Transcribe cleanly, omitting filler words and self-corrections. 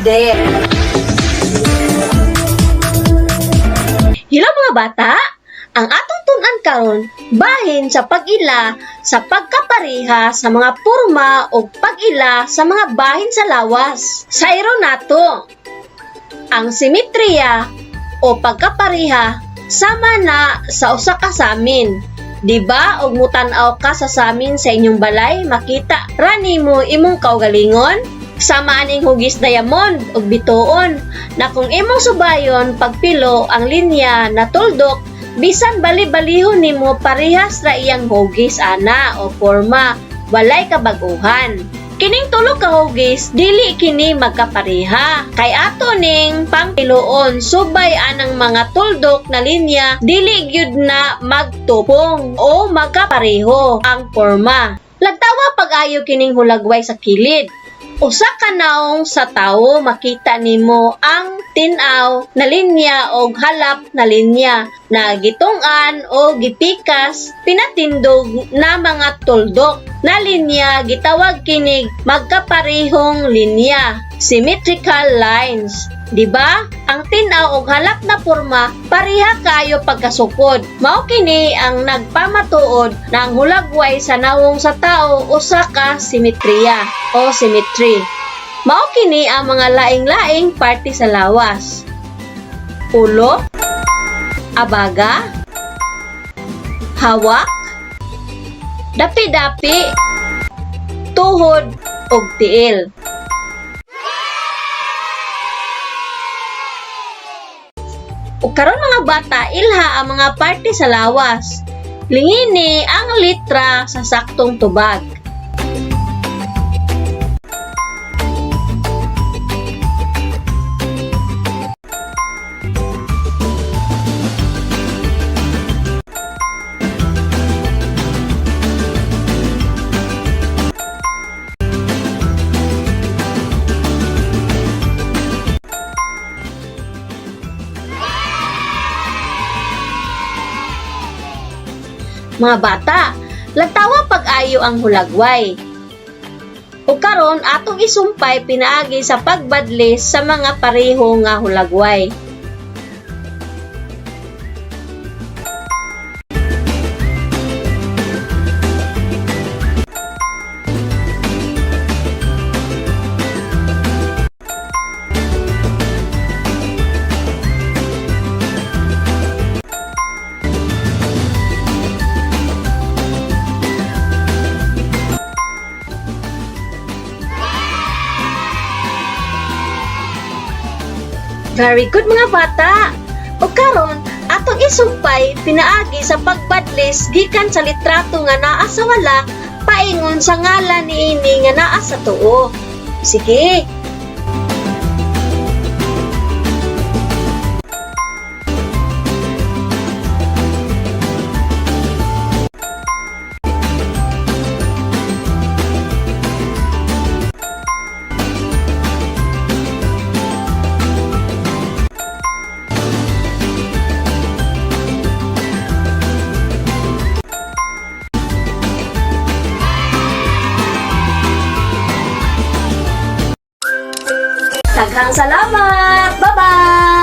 pader. Hello, mga bata! Ang atong tun-an karon bahin sa pag-ila sa pagkapareha sa mga porma o pag-ila sa mga bahin sa lawas. Sayro nato. Ang simetriya o pagkapareha sama na sa usa ka samin. Di ba og mutan-aw ka sa samin sa inyong balay, makita ra nimo imong kaugalingon? Sama aning hugis diamond ug bituon na kung imong subayon pagpilo ang linya na tuldok, bisan bali-balihon nimo, parehas ra iyang hugis ana o forma, walay kabaguhan. Kining tulo ka hugis, dili kini magkapareha kay ato ning pangpiloon subay anang mga tuldok na linya, dili gyud na magtupong o magkapareho ang forma. Lagtawa pag-ayo kining hulagway sa kilid. Usa ka naong sa tawo, makita nimo ang tin-aw na linya og halap na linya na gitung-an o gipikas pinatindog na mga tuldok na linya. Gitawag kinig magkaparehong linya, symmetrical lines. Di ba? Ang tin-aw og halap na porma pareha kaayo pagkasukod. Mao kini ang nagpamatuod na ang hulagway sa nawong sa tao usa ka simetriya o symmetry. Mao kini ang mga laing-laing parte sa lawas: ulo, abaga, hawak, dapi-dapi, tuhod, ug tiil. Ug karon, mga bata, ilha ang mga parte sa lawas. Lingini ang litra sa saktong tubag. Mga bata, lagtawa pag-ayo ang hulagway. Ug karon atong isumpay pinaagi sa pagbadlis sa mga pareho nga hulagway. Very good, mga bata! Ug karon atong isumpay pinaagi sa pagbadlis gikan sa litrato nga naa sa wala paingon sa ngalan niini nga naa sa tuo. Sige. Daghang salamat! Bye-bye!